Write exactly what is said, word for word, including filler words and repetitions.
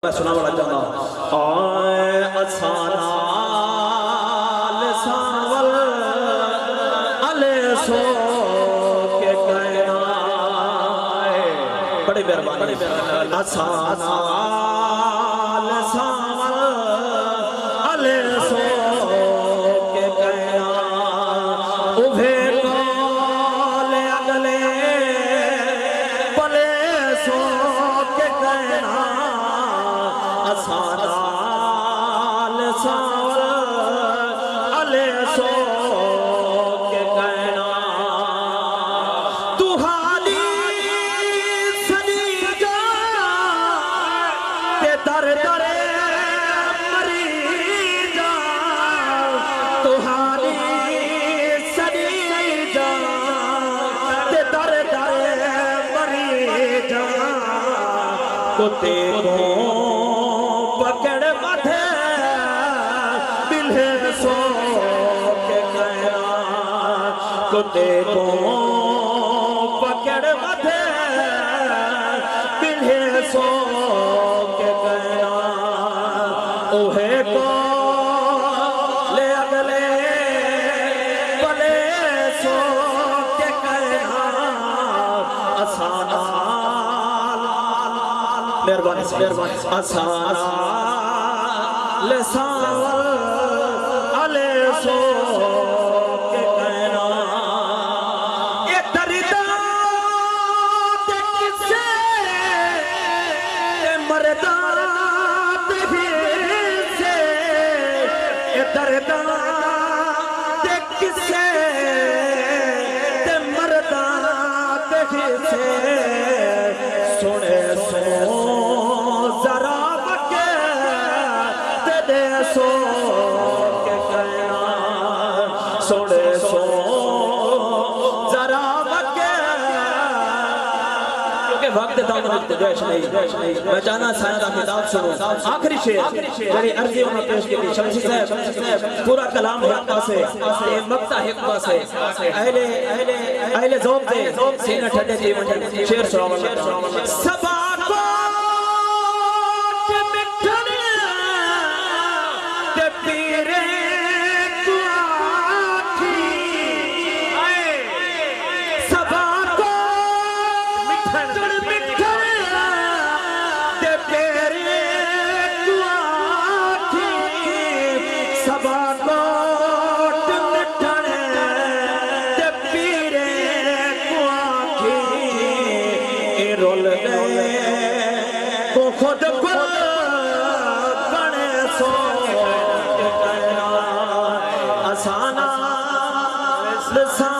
میں سݨاوݨا چاہنداں۔ آئے اساں نال سانول الے سو کے کائنا۔ بڑی مہربانی۔ اساں نال سانول الے سو کے کائنا۔ اوہے کال اڳلے پلے سو کے کائنا۔ اساں نال سانول الے سو کے کائنا۔ تہاݙی سݙی جان تے در در مریضاں، تہاݙی سݙی جان تے در در مریضاں، کتے کوں پکڑ ٻدھے ٻلھے سو کے کائنا۔ کتے کوں پکڑ ٻدھے ٻلھے سو کے کائنا۔ اوہے کال اڳلے پلے سو کے کائنا۔ اساں نال، مہربانی سئیں، مہربانی۔ اساں نال سانول الے سو کے کائنا۔ اے درداں دے قصے تے مرداں دے حصے، اے درداں دے قصے تے مرداں دے حصے، سݨے سو ذرا وقت تے ݙے سو کے کائنا۔ سݨے سو ذرا وقت۔ کیونکہ وقت دا گنجائش نہیں۔ میں چاہنا سائیں دا خطاب سݨو۔ آخری شعر، جڑی عرضی انہاں پیش کیتی، شمسی صاحب، پورا کلام ہک پاسے، تے مقطع ہک پاسے۔ اہل، اہل ذوق دے سینے ٹھڈے تھی ونڄن۔ شعر سݨاوݨ لڳا۔ صبا کوٹ مٹھݨ تے پیریں کوں آکھی، صبا کوٹ مٹھݨ تے پیریں کوں آکھی، صبا کوٹ مٹھݨ تے پیریں کوں آکھی، اے رل ڳئے کوں خود کل بݨے سو کے کائنا۔ اساں نال سانول